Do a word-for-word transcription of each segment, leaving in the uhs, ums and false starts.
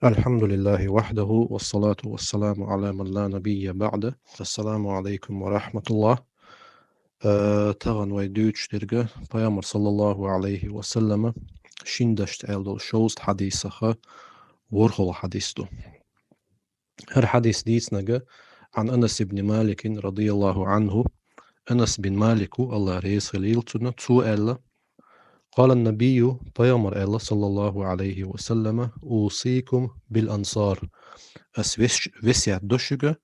الحمد لله وحده والصلاة والسلام على من لا نبي بعده. السلام عليكم ورحمة الله. Э, тагана вай дуьйцуш дерг Пайхамара, саллаллаху Ӏалайхи ва саллама, шин дашца аьлла долу шовзткъа хьадисах ворхӀалгӀа хьадис ду. ХӀара хьадис дийцинарг عن أنس بن مالك رضي الله عنه. Анас бин Малик ву, АллахӀ реза хуьлийла цунна, цо аьлла: قال النبي, Пайхамара аьлла, саллаллаху Ӏалайхи ва саллама: أوصيكم بالأنصار. Ас вес-, весет до шуьга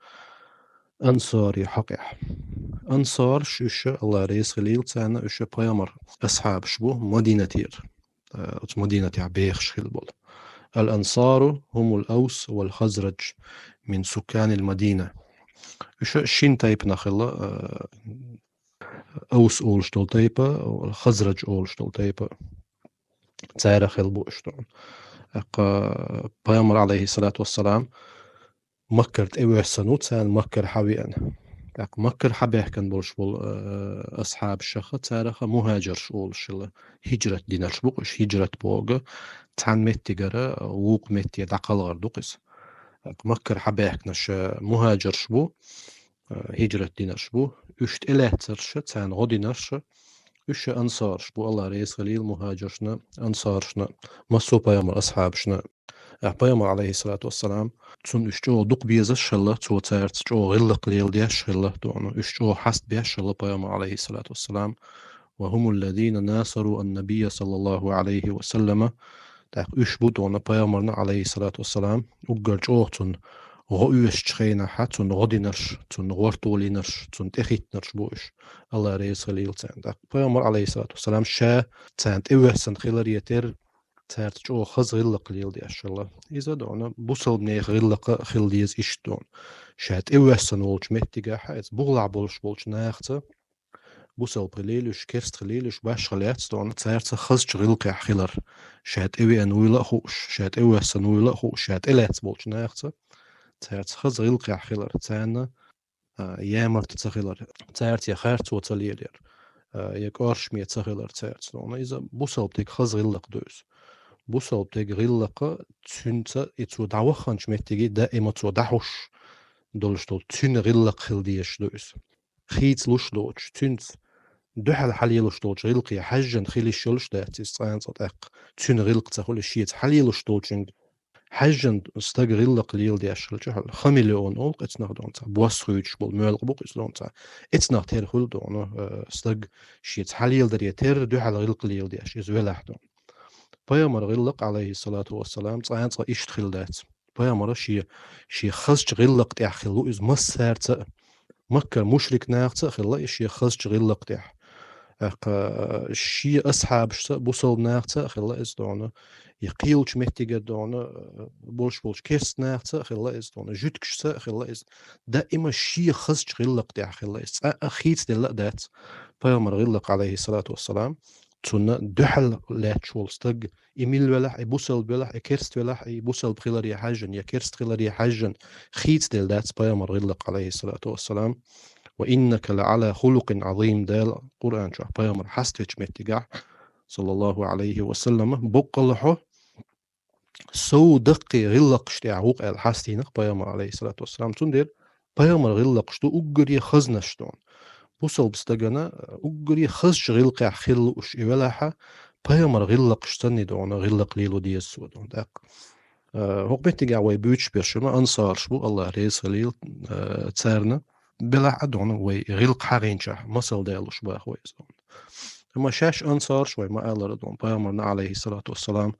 ансарийн хьокъехь. Ансараш уьш, АллахӀ реза хуьлийла царна, уьш Пайхамара асхьабаш бу Мадинатера, э, оцу Мадинатехь бехаш хилла болу. الأنصار هم الأوس والخزرج من سكان المدينة. Уьш шин тайпанах хилла, э, Аус олуш долу тайпа, Хазраж олуш долу тайпа. Царах хилла бу уьш. ТӀаккха Пайхамар, Ӏалайхи салату вассалам, Маккара тӀевоьссина ву, царна Маккара хьан веана. ТӀаккха Маккара хьан баьхкина болуш болу, э, асхьабашах, царах мухӀажарш олуш хилла, хӀижрат динарш бу-кх уьш, хӀижрат бохург, цхьана меттигара вукху метте дӀакхалхар ду-кх иза. ТӀаккха Маккара хьан баьхкинарш мухӀажарш бу, э, хӀижрат динарш бу. Уьш тӀелаьцнарш, царна гӀо динарш, уьш ансарш бу, АллахӀ реза хуьлийла мухӀажаршна, ансаршна, массо а Пайхамара асхьабашна. Ахь Пайхамар, Ӏалайхи салату вассалам, цунна уьш чӀогӀа дукха безаш хилла, цо цаьрца чӀогӀа гӀиллакх леладеш хилла, дуьхьал уьш чӀогӀа хьаст беш хилла Пайхамар, Ӏалайхи салату вассалам. وهم الذين ناصروا النبي صلى الله عليه وسلم. ТӀаккха уьш бу дуьхьал Пайхамарна, Ӏалайхи салату вассалам, уггар чӀогӀа цунна гӀо оьшучу хенахь, цунна гӀо динарш, цунна гӀортор йинарш, цунна тӀехӀиттинарш бу уьш, АллахӀ реза хуьлийла царна. ТӀаккха Пайхамар, Ӏалайхи салату вассалам, ша царна тӀевоьссина хиларе терра, цаьрца чӀогӀа хаза гӀиллакх леладеш хилла. Иза дуьхьал бусалба нехан гӀиллакх а хила деза иштта дуьхьал. Ша тӀевоьссина волчу меттигехь, иза бухахь болуш болчу нахаца, бусалба хилийла уьш, керста хилийла уьш, башха лаьцна дуьхьал, цаьрца хазачу гӀиллакхехь хилар. Ша тӀевеана вуйла а хууш, ша тӀевоьссина вуйла а хууш, ша тӀелаьцна болчу нахаца, цаьрца хаза гӀиллакхехь хилар. Царна а, ямарта ца хилар, цаьрца я харцо ца лелаяр, а, я кӀоршаме ца хилар цаьрца. Но иза бусалба стеган хаза гӀиллакх ду иза. Бусалба стеган гӀиллакх цуьнца, и цо дӀаваханчу меттиге даима цо дӀахьуш долуш долу, цуьнан гӀиллакх хила дезаш ду иза. Хийцалуш доцуш, цуьнца дуьхьал хьалелуш долчу гӀиллакхе хьаьжжина хила йиш йолуш дац иза цкъа а цкъа тӀаккха. Цуьнан гӀиллакх ца хуьлу, шеца хьалелуш долчуьнга хьаьжжина стаг гӀиллакх леладеш хилча, хамелеон олу-кх эцнах дуьхьал, цхьа бос хуьйцуш болу моьлкъа бу-кх иза дуьхьал цхьа. Эцнах тера хуьлу дуьхьал, э, стаг шеца хьалеладаре терра дуьхьал гӀиллакх леладеш, иза велахь дуьхьал. Пайхамар гӀиллакх, Ӏалайхи салату вассалам, цкъа а цкъа иштта хила дац. Пайхамара шен, шен хазачу гӀиллакх тӀехь хилла ву иза массаьрца а. Маккара мушрик нахаца а хилла и шен хазачу гӀиллакх тӀехь. ТӀаккха шен асхьабашца а, бусалба нахаца а хилла иза дуьхьал, я кхечу меттигара дуьхьал, болуш болчу керста нахаца а хилла иза дуьхьал, жуьгташца а хилла иза. Даима шен хазачу гӀиллакх тӀехь хилла иза. Цкъа а хийцаделла а дац Пайхамар гӀиллакх, Ӏалайхи салату вассалам, цунна дуьхьал лаьтташ волу стаг, и мила велахь, и бусалба велахь, и керста велахь, и бусалба хиларе хьаьжжина, я керста хиларе хьаьжжина, хийцаделла дац Пайхамар гӀиллакх, Ӏалайхи салату вассалам. وإنك لعلى خلق عظيم, Дала Къуръан чохь Пайхамар хьаставечу меттигехь, саллаллаху Ӏалайхи ва саллама, боккъалла хьо сов даккхий гӀиллакхаш тӀехь ву-кх аьлла хьастийнакъ Пайхамар, Ӏалайхи салату вассалам. Цундела Пайхамар гӀиллакхаш ду уггаре хазнаш дуьхьал. Бусалба стагана уггаре хазачу гӀиллакхехь хила лууш и велахь, Пайхамар гӀиллакхаш санна дуьхьал, гӀиллакх лело деза цо дуьхьал. ТӀаккха, э, хӀокху меттигехь вай буьйцуш берш ма ансарш бу, АллахӀ реза хуьлийла, э, царна. Белахь а дуьхьал вай гӀиллакх хьахийначохь масал далуш баха вай иза дуьхьал. Амма шаьш ансарш вай ма-аллара дуьхьал, Пайхамарна, Ӏалайхи салату вассалам,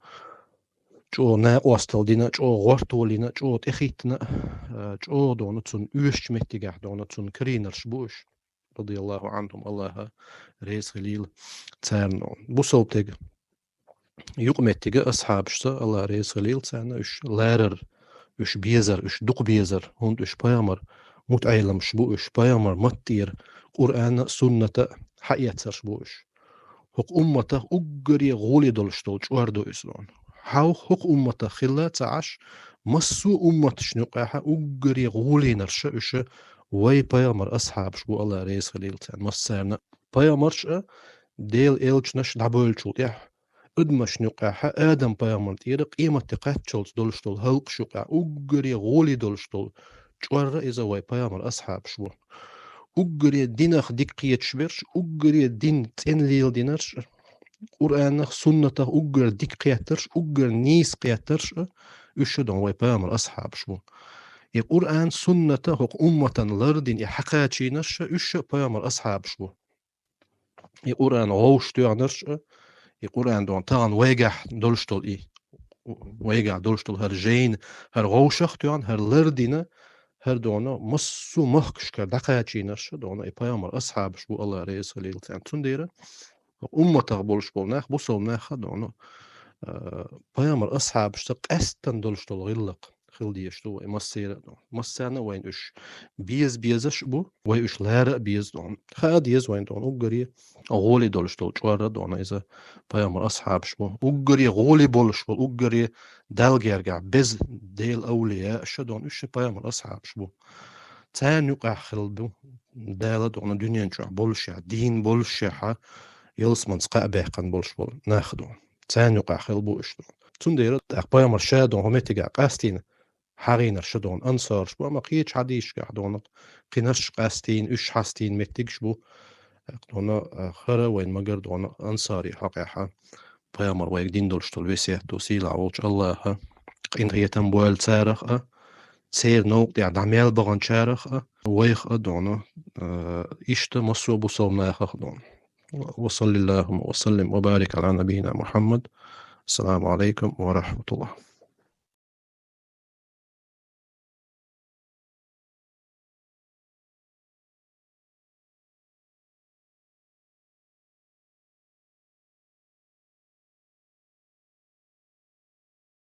чӀогӀа накъосталла дина, чӀогӀа гӀортор йина, чӀогӀа тӀехӀиттина, а, чӀогӀа дуьхьал цунна оьшучу меттигехь дуьхьал цунна карийнарш бу уьш, радияллаху Ӏанхум, АллахӀ реза хуьлийла царна. Бусалба стеган юкъаметтига асхьабашца, АллахӀ реза хуьлийла царна, уьш ларар, уьш безар, уьш дукха безар, хӀунда уьш Пайхамар мутаӀеламаш бу уьш, Пайхамар матта тӀера Къуръан а, суннат а хьаэцарш бу уьш. ХӀокху умматах уггаре гӀоле долуш долу чкъор ду иза дуьхьал. Хьовха, хӀокху умматах хилла ца Ӏаш, массо а умматашна юкъахь уггаре гӀолийнарш уьш вай Пайхамар асхьабаш бу, АллахӀ реза хуьлийла царна массарна. Пайхамарш а, Делан элчанаш дӀабевллачул тӀаьхьа Адамашна юкъахьа Адам пайхамар тӀера къематди кхаччалца долуш долу халкъаш юкъахь уггаре гӀоле долуш долу чкъор иза вай пайхамар асхьабаш бу. Уггаре динах дика кхеташ берш, уггаре дин цӀена леладинарш, Къуръанах, суннатах уггар дика кхеттарш, уггар нийса кхеттарш а, уьш ша дон вай пайхамар асхьабаш бу. И Къуръан, сунната хӀокху умматан лардина и хьакхачийнарш а, уьш ша пайхамар асхьабаш бу. И Къуръан гӀовш тоьхнарш а, и Къуръан дон тахана вайгахь долуш долу и, вайгахь долуш долу хӀара жайна, хӀара гӀовшах тоьхна, хӀара лардина, хӀара дона массо а махкашкара дӀакхачийнарш а дона и пайхамар асхьабаш бу, Алла реза хилийла царна. Цундела умматах болуш болу нах, бусалба нах а дона, а, пайхамар асхьабашца къаьстина долуш долу гӀиллакх хила дезаш ду вай массера а дона. Массарна а вайна уьш беза безаш а бу, вай уьш лара а беза дона. Хаа деза вайна дона уггаре гӀоле долуш долу чкъор а дона иза пайхамар асхьабаш бу. Уггаре гӀоле болуш болу, уггаре Далла гергахь беза Делан авлияаш а дона, уьш ша пайхамар асхьабаш бу. Царна юкъахь хилла бу Дала дона дуьнен чохь болушехь, дийна болушехьа, ялсаманца кхаъ баьккхина болуш болу нах дона. Царна юкъахь хилла бу уьш дона. Цундела тӀаккха пайхамар ша дона хӀокху меттигехь къастийна хьагӀийнарш а дона ансараш бу, амма кхечу хьадисашкахь дона кхинарш къастийна, уьш хьастийна меттигаш бу. ТӀаккха дона, а, хӀара вайн магар дона ансари хьокъехьа пайхамар вайга дина долуш долу весет ду, сийлахь волчу Аллаха къинхетам бойла царах а, церан новкъа тӀехь дӀа мел баханчарах а, вайх а дона, а, иштта массо а бусалба нахах а дона. وصل اللهم وسلم وبارك على نبينا محمد. السلام عليكم ورحمة الله.